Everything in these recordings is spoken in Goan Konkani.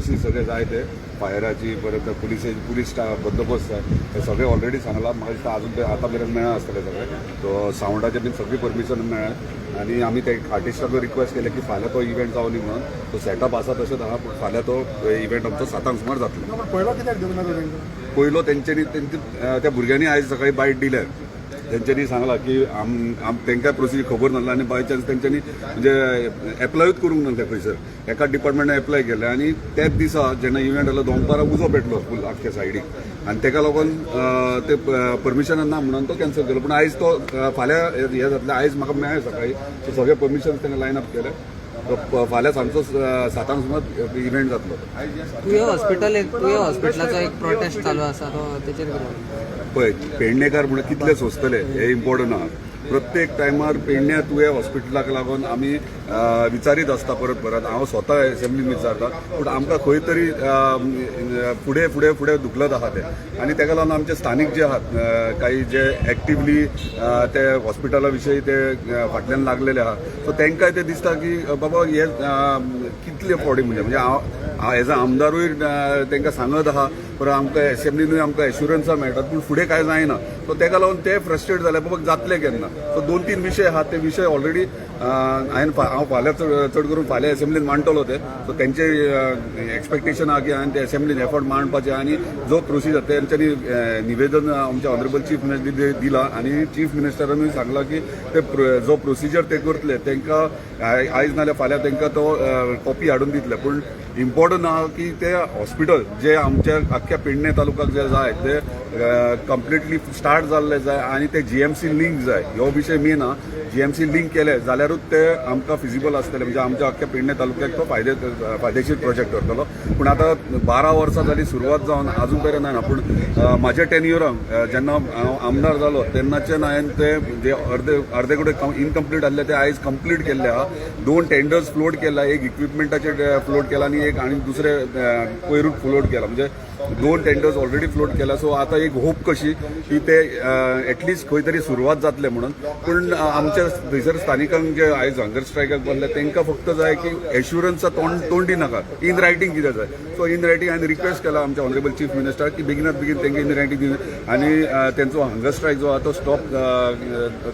फोर्सीस सगळे जाय ते फायराची, परत पुलिसे, पुलीस स्टाफ बंदोबस्त जाय, हे सगळे ऑलरेडी सांगला. म्हाका दिसता अजून ते आतां मेरेन मेळ्ळा आसतलें सगळें. सो सावंडाचे बीन सगळी परमिशन मेळ्ळें आनी आमी ते आर्टिस्टाक रिक्वेस्ट केलें की फाल्यां तो इव्हेंट जावनी म्हणून. तो सेटअप आसा तशेंच आहा, पूण फाल्यां तो इव्हेंट आमचो 7 सांक सुमार जातलो. पण पयलो कित्याक दिवंक ना तो तांकां? पयलो तेंच्यांनी तेंचे त्या भुरग्यांनी आयज सकाळी बायट दिल्या. तेंच्यांनी सांगलां की आम आम तांकां प्रोसिजर खबर नासलो आनी बाय चान्स तेंच्यांनी म्हणजे एप्लायूच करूंक नासलें. खंयसर एका डिपार्टमेंटान एप्लाय केलें आनी त्याच दिसा जेन्ना इव्हेंट जालो, दनपारां उजो पेटलो फूल आख्ख्या सायडीक आनी तेका लागून ते परमिशन ना म्हणून तो कॅन्सल केलो. पूण आयज तो फाल्यां हें जातलें. आयज म्हाका मेळ्ळें सकाळी. सो सगळे परमिशन तांकां लायन अप केलें. सो फाल्यां सांजचो 7 सांक सुमार इव्हेंट जातलो. तुये हॉस्पिटल एक, तुये हॉस्पिटलाचो एक प्रोटेस्ट चालू आसा, तो तेचेर कितें? पळय, पेडणेकार म्हणून कितले सोंसतले हे इम्पॉर्टंट आहा. प्रत्येक टायमार पेडण्या तुवें हॉस्पिटलाक लागून आमी विचारीत आसता परत परत. हांव स्वता एसेंब्लीन विचारता, पूण आमकां खंय तरी फुडें फुडें फुडें धुकलत आहा ते. आनी तेका लागून आमचे स्थानीक जे आहात, काही जे एक्टिवली ते हॉस्पिटला विशयी ते फाटल्यान लागलेले आहा, सो तांकांय ते दिसता की बाबा हे कितले फावटी म्हणजे म्हणजे हांव एज अ आमदारूय तांकां सांगत आहा, परत आमकां एसेंब्लीनूय आमकां एश्युरन्सां मेळटात, पूण फुडें कांय जायना. सो तेका लागून ते फ्रस्ट्रेट जाले, बाबा जातले केन्ना? सो दोन तीन विशय आहात, ते विशय ऑलरेडी हांवें हांव फाल्यां चड चड करून फाल्यां एसेंब्लीन मांडटलो ते. सो तेंचे एक्सपेक्टेशन आहा की हांवें ते एसेंब्लीन एफर्ट मांडपाचे आनी जो प्रोसिजर तेंच्यांनी निवेदन आमच्या ऑनरेबल चीफ मिनिस्टर दिला आनी चीफ मिनिस्टरानूय सांगलां की ते जो प्रोसिजर ते करतले, तांकां आयज नाल्यार फाल्यां तांकां तो कॉपी हाडून दितले. पूण इम्पॉर्टंट आहा की ते हॉस्पिटल जे आमच्या आख्ख्या पेडणे तालुक्याक जे जाय ते कंप्लिटली स्टार्ट जाल्ले जाय आनी ते जीएमसी लिंक जाय. हो विशय मेन आहा. जीएमसी लिंक केले जाल्यारूच ते आमकां फिजिबल आसतले, म्हणजे आमच्या आख्ख्या पेडणे तालुक्याक तो फायदेशीर प्रोजेक्ट करतलो. पूण आतां 12 वर्सां जाली सुरवात जावन, अजून पर्यंत जायना. पूण म्हाज्या टेन्युराक जेन्ना हांव आमदार जालो तेन्नाच्यान हांवें ते जे अर्दे अर्दे कडेन इनकम्प्लीट आसले ते आयज कंप्लीट केल्ले आहा. दोन टेंडर्स फ्लोट केला, एक इक्विपमेंटाचे फ्लोट केला आनी एक आनी दुसरे पयरूच फ्लोट केला. म्हणजे दोन टेंडर्स ऑलरेडी फ्लोट केला. सो आतां एक होप कशी की ते एटलिस्ट खंय तरी सुरवात जातले म्हणून. पूण आमच्या थंयसर स्थानिकांक जे आयज हंगर स्ट्रायकाक बसले, तांकां फक्त जाय की एश्युरन्सा तोंड तोंडी नाका, इन रायटींग कितें जाय. सो इन रायटींग हांवें रिक्वेस्ट केला आमच्या ऑनरेबल चीफ मिनिस्टर की बेगिनात बेगीन तांकां इन रायटींग दिवन आनी तेंचो हंगर स्ट्रायक जो आहा तो स्टॉप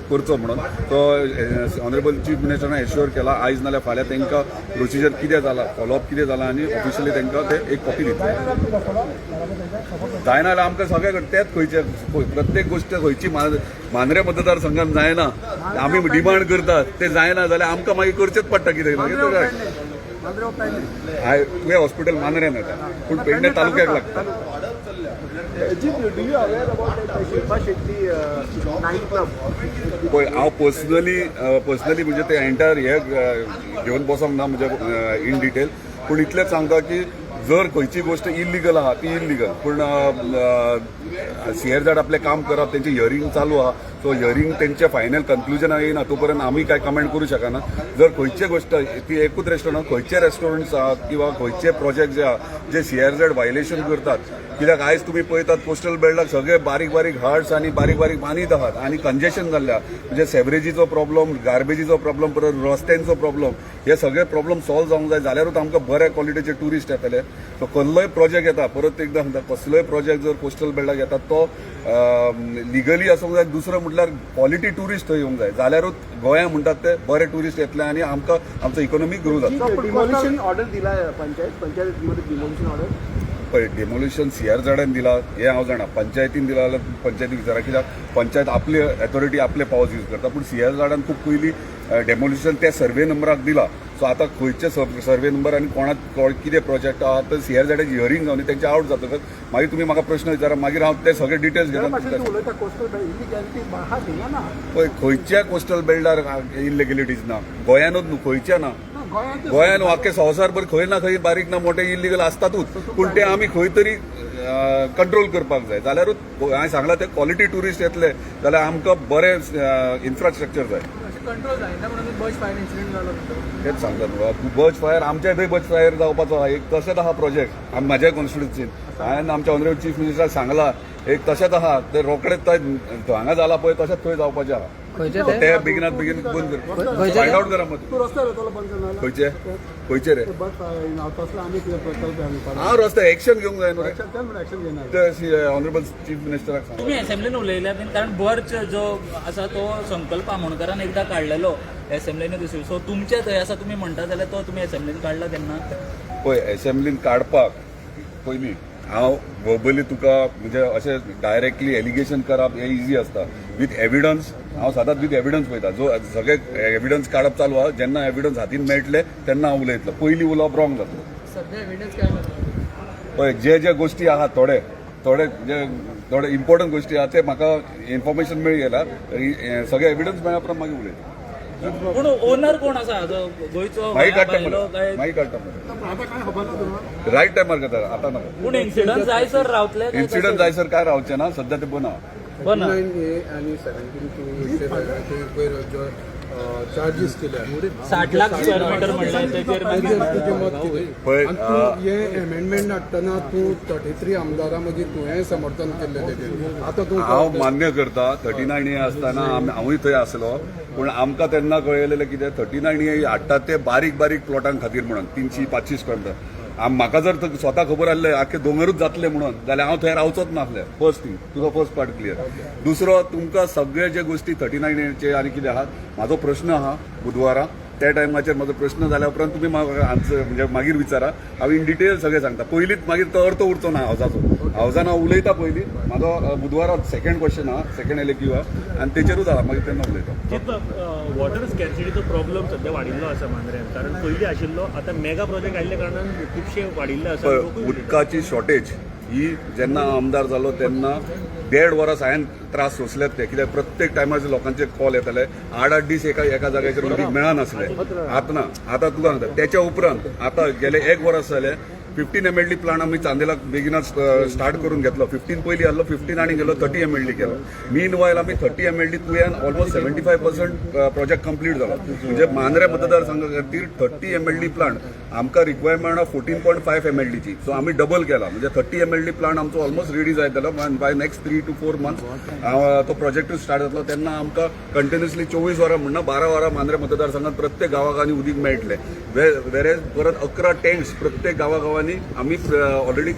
करचो म्हणून. तो ऑनरेबल चीफ मिनिस्टरान एश्युअर केला, आयज नाल्यार फाल्यां तांकां प्रोसिजर कितें जाला, फॉलोअप कितें जाला आनी ऑफिशियली तांकां ते एक कॉपी दितले. जायना जाल्यार आमकां सगळे कडेन तेच खंयचे प्रत्येक गोश्ट खंयची मांद्रे मतदारसंघात जायना, आमी डिमांड करतात ते जायना जाल्यार आमकां मागीर करचेच पडटा कितें मागीर. हाय, तुवें हॉस्पिटल मांद्र्यान येता पूण पेडणे तालुक्याक लागता. Do you aware about that Shilpa Shetty night club? पळय, हांव पर्सनली म्हणजे ते एंटायर हे घेवन बसोंक ना म्हणजे इन डिटेल, पूण इतलेंच सांगता की जर खंयची गोश्ट इलिगल आहा ती इलिगल. पूण सीआरझॅड आपलें काम करप, तेंचे हियरींग चालू आहा. सो हियरींग तेंचे फायनल कन्क्लुजन येयना तो पर्यंत आमी काय कमेंट करूं शकना. जर खंयचे गोश्ट ती एकूच रेस्टॉरंट, खंयचे रेस्टॉरंट्स आहात किंवा खंयचे प्रोजेक्ट जे आहा जे सीआरझॅड व्हायलेशन करतात, कित्याक आयज तुमी पळयतात कोस्टल बेल्टाक सगळे बारीक बारीक हट्स आनी बारीक बारीक बांदीत आहात आनी कंजेशन जाल्लें आहा. म्हणजे सेवरेजीचो प्रॉब्लम, गार्बेजीचो प्रॉब्लम, परत रस्त्यांचो प्रॉब्लम, हे सगळे प्रॉब्लम सॉल्व जावंक जाय जाल्यारूच आमकां बऱ्या क्वॉलिटीचे ट्युरिस्ट येतले. सो कसलोय प्रोजेक्ट येता, परत एकदां सांगता, कसलोय प्रोजेक्ट जर कोस्टल बेल्टाक येता तो लिगली आसूंक जाय. दुसरो म्हटल्यार क्वॉलिटी ट्युरिस्ट थंय येवंक जाय, जाल्यारूच गोंया म्हणटात ते बरे ट्युरिस्ट येतले आनी आमकां आमचो इकॉनॉमी ग्रो जातलो. डिमॉलिशन ऑर्डर दिला पंचायत पंचायत डिमॉलिशन ऑर्डर? पळय, डेमोलिशन सीआरझॅडान दिला हें हांव जाणा. पंचायतीन दिला जाल्यार पंचायती विचारा, कित्याक पंचायत आपली अथॉरिटी, आपले पावर्स यूज करता. पूण सीआरझॅडान खूब पयलीं डेमोलिशन त्या सर्वे नंबराक दिला. सो आतां खंयचे सर्वे नंबर आनी कोणाक कितें प्रोजेक्ट आहा, तर सीआरझॅडाची हियरींग जावन तेंचे आवट जातकच मागीर तुमी म्हाका प्रश्न विचारा, मागीर हांव ते सगळे डिटेल्स घेता. उलयता, कोस्टल इलिगॅलिटी आहा थिंगा ना? पळय, खंयच्या कोस्टल बेल्टार इलिगॅलिटीज ना? गोंयानूच न्हू, खंयच्या ना. गोंयांत गोंयान आख्खे संवसारभर खंय ना खंय बारीक ना मोठे इलिगल आसतातूच, पूण ते आमी खंय तरी कंट्रोल करपाक जाय. जाल्यारूच हांवें सांगलां ते क्वॉलिटी ट्युरिस्ट येतले जाल्यार आमकां बरें इन्फ्रास्ट्रक्चर जाय. अशें कंट्रोल जायना म्हणून बर्च फायर इन्सिडेंट जालो म्हणटा. तेच सांगता न्हू, बर्च फायर आमच्या थंय बर्च फायर जावपाचो आहा. एक तशेंच आहा प्रोजेक्ट म्हाज्या कॉन्स्टिट्युन्सीन. हांवें आमच्या ऑनरेबल चीफ मिनिस्टराक सांगला एक तशेंच आहा ते रोखडेच थंय हांगा जाला पळय तशेंच थंय जावपाचें आहा. खंयचे ते? ते बेगिनात बेगीन बंद कर. खंयचे? फायंड आउट करा मग. तूं रस्त्यार येतलो बंद करना. खंयचे खंयचे रे? बस तसलो आमी कितें प्रकल्प आमी हांव रस्ते एक्शन घेवंक जाय न्हू रे. एक्शन घेणार. ते ऑनरेबल चीफ मिनिस्टराक सांग. तुम्ही असेंब्लीन उलयल्या बीन, कारण बर्च जो आसा तो संकल्प आमोणकरान एकदां काडलेलो असेंब्लीन दुसरी, सो तुमचे थंय आसा तुमी म्हणटा जाल्यार तो तुमी असेंब्लीन काडला तेन्ना? पळय, असेंब्लीन काडपाक पयलीं हांव वर्बली तुका म्हणजे अशें डायरेक्टली एलिगेशन करप हें इजी आसता. विथ एविडन्स हांव सदांच विथ एविडन्स पळयता. जो सगळे एविडन्स काडप चालू आहा, जेन्ना एविडन्स हातीन मेळटले तेन्ना हांव उलयतलो. पयलीं उलोवप रॉंग जातलें. सध्या एविडन्स काय आसा? पळय, जे जे गोश्टी आहा, थोडे थोडे जे थोडे इम्पॉर्टंट गोश्टी आहा ते म्हाका इन्फॉर्मेशन मेळी गेला. सगळे एविडन्स मेळ्ळ्या उपरांत मागीर उलयता. पूण ओनर कोण आसा जो गोंयचो, मागीर काडटा भायलो मरे, काय? मागीर काडटा मरे. आतां कांय खबर ना तुका? रायट टायमार करता, आतां नाका. पूण इन्सिडंट जायसर रावतले काय? इन्सिडंट जायसर काय रावचें ना, सद्या ते बंद आहा. बंद आहा. 9A आणि 17(2) पयर जो चार्जीस केल्या 60 लाख स्क्वेअर मिटर म्हणलें तेचेर मागीर तुजें मत कितें? पळय, आनी तूं हे एमेंडमेंट हाडटना तूं 33 आमदारां मदीं तुवें समर्थन केल्लें तेजेर, आतां तूं हांव मान्य करता, 39A आसतना हांवूय थंय आसलो, पूण आमकां तेन्ना कळयलेलें कितें, 39A हाडटात ते बारीक बारीक प्लॉटां खातीर म्हणून, 300 500 स्क्वेअर मिटर. म्हाका जर स्वता खबर आसलें आख्खे दोंगरूच जातले म्हणून जाल्यार हांव थंय रावचोच नासलें. फर्स्ट थिंग, तुजो फर्स्ट पार्ट क्लियर. दुसरो, तुमकां सगळे जे गोश्टी 39Aचे आनी कितें आहात, म्हाजो प्रश्न आहा बुधवारा, त्या टायमाचेर म्हाजो प्रश्न जाल्या उपरांत तुमी म्हाका आन्सर म्हणजे मागीर विचारा, हांव इन डिटेल सगळें सांगता. पयलींच मागीर तो अर्थ उरचो ना हावजाचो. हावजान हांव उलयता पयलीं. म्हाजो बुधवारा सेकंड क्वेश्चन आहा, सेकंड एलएक्यू आहा आनी तेचेरूच आहा, मागीर तेन्ना उलयता. वॉटर स्कॅर्सिटीचो प्रॉब्लम सध्या वाडिल्लो आसा मांद्र्यान, कारण पयलीं आशिल्लो, आतां मेगा प्रोजेक्ट आयिल्ल्या कारणान खुबशे वाडिल्ले आसा. पळय, लोकूय उलयतात. उदकाची शॉर्टेज ही जेन्ना हांव आमदार जालो तेन्ना देड वर्स हांवें त्रास सोंसल्यात ते, कित्याक प्रत्येक टायमार लोकांचे कॉल येताले, आठ आठ दीस एका एका जाग्याचेर उदीक मेळनासलें. आतां ना, आतां तुका सांगता, तेच्या उपरांत आतां गेले एक वर्स जालें, 15 एमएलडी प्लांट आमी चांदेलाक बेगिनाच स्टार्ट करून घेतलो. 15 पयलीं आहलो, 15 आनी गेलो, 30 एमएलडी केलो. मीन वायल आमी 30 एमएलडी तुयान ऑलमोस्ट 75% प्रोजेक्ट कंप्लीट जालो. म्हणजे मांद्रे मतदारसंघा खातीर 30 एमएलडी प्लांट आमकां रिक्वायरमेंट आहा 14.5 एमएलडीची, सो आमी डबल केला. म्हणजे 30 एमएलडी प्लांट आमचो ऑलमोस्ट रेडी जायत जालो. By next 3 to 4 months तो प्रोजेक्टूय स्टार्ट जातलो. तेन्ना आमकां कंटिन्युअसली 24 वरां म्हणना, 12 वरां मांद्रे मतदारसंघात प्रत्येक गांवागांवांनी उदीक मेळटलें. वेरेज परत 11 टँक्स प्रत्येक गांवागांवांनी आमी ऑलरेडी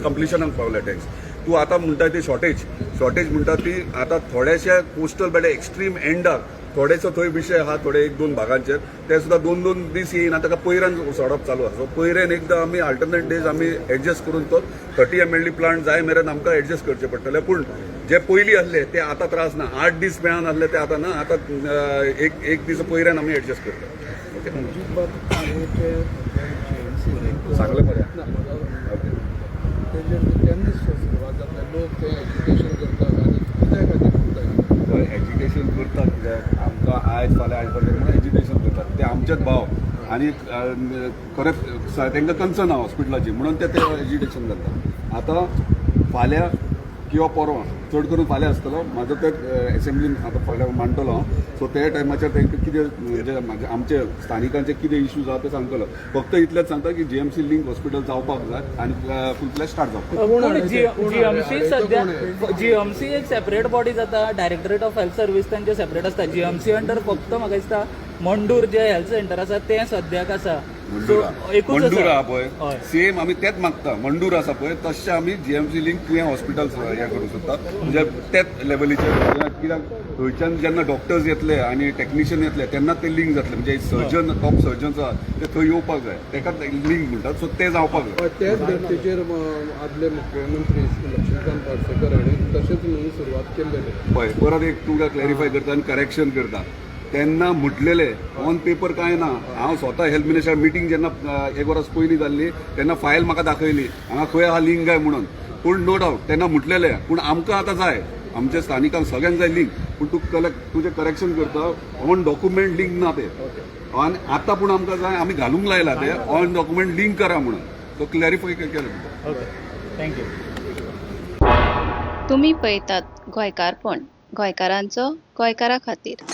कंप्लिशनाक पावले टँक्स. तूं आतां म्हणटा ती शॉर्टेज, शॉर्टेज म्हणटा ती आतां थोडेशे कोस्टल बेल्ट एक्स्ट्रीम एंडाक थोडेसो थंय विशय आहा, थोडे एक दोन भागांचेर ते सुद्दां दोन दोन दीस येयना, ताका पयऱ्यान सोडप चालू आसा. सो पयऱ्यान एकदां आमी अल्टरनेट डेज आमी एडजस्ट करून तो 30 एमएलडी प्लांट जाय मेरेन आमकां एडजस्ट करचे पडटले. पूण जे पयलीं आसले ते आतां त्रास ना, 8 दीस मेळनासले ते आतां ना, आतां एक एक दीस पयऱ्यान आमी एडजस्ट करता. ओके, सांगलें मरे. ओके. तेजेर केन्ना सुरवात जातले? लोक ते एज्युकेशन करतात आनी कित्या खातीर करतात? एज्युकेशन करतात कित्याक आमकां आयज फाल्यां आयज फाल्यां म्हणून एज्युकेशन करतात ते आमचेच भाव आनी खरेंच तांकां कन्सर्न आहा हॉस्पिटलाची, म्हणून ते ते एज्युकेशन करतात. आतां फाल्यां किंवा परवां, चड करून फाल्यां आसतलो म्हाजो, ते एसेंब्लीन आतां फाल्यां मांडटलो हांव. सो ते टायमाचेर तांकां कितें म्हणजे म्हाजे आमचे स्थानिकांचे कितें इश्यूज आहा ते सांगतलो. फक्त इतलेंच सांगता की जीएमसी लिंक हॉस्पिटल जावपाक जाय आनी फूल फ्लॅज स्टार्ट जावपाक. पूण जीएमसी सध्या, जीएमसी एक सेपरेट बॉडी जाता, डायरेक्टरेट ऑफ हेल्थ सर्वीस तांचे सेपरेट आसता. जीएमसी अंडर फक्त म्हाका दिसता मंडूर जे हेल्थ सेंटर आसा तें सद्याक आसा. सो मंडूर एकूच मंडूर आहा आसा. पळय, हय. सेम आमी तेच मागता. मंडूर आसा पळय, तशें आमी जीएमसी लिंक तुयें हॉस्पिटल हें करूंक सोदता, म्हणजे तेच लेवलीचेर. कित्याक थंयच्यान जेन्ना डॉक्टर्स येतले आनी टॅक्निशियन येतले तेन्ना ते लिंक जातले. म्हणजे सर्जन, टॉप सर्जन्स आहा ते थंय येवपाक जाय, तेकाच लिंक म्हणटात. सो ते जावपाक जाय. हय, तेच धर्तेचेर आदले मुख्यमंत्री लक्ष्मीकांत पार्सेकर हांणी तशेंच म्हणून सुरवात केल्लेली. पळय, परत एक तुमकां क्लॅरिफाय करता आनी करेक्शन करता. तेन्ना म्हटलेले ऑन पेपर कांय ना. हांव स्वता हेल्थ मिनिस्टर मिटींग जेन्ना एक वर्स पयलीं जाल्ली तेन्ना फायल म्हाका दाखयली, हांगा खंय आहा लिंक काय म्हणून. पूण नो डावट तेन्ना म्हटलेले, पूण आमकां आतां जाय, आमच्या स्थानिकांक सगळ्यांक जाय लिंक. पूण तूं कलेक्ट तुजें करेक्शन करता, ऑन डॉक्युमेंट लिंक ना ते. आनी आतां पूण आमकां जाय, आमी घालूंक लायला ते ऑन डॉक्युमेंट लिंक करा म्हणून. तो क्लॅरिफाय केलें. Okay, thank you. तुमी पळयतात गोंयकारपण, गोंयकारांचो गोंयकारा खातीर.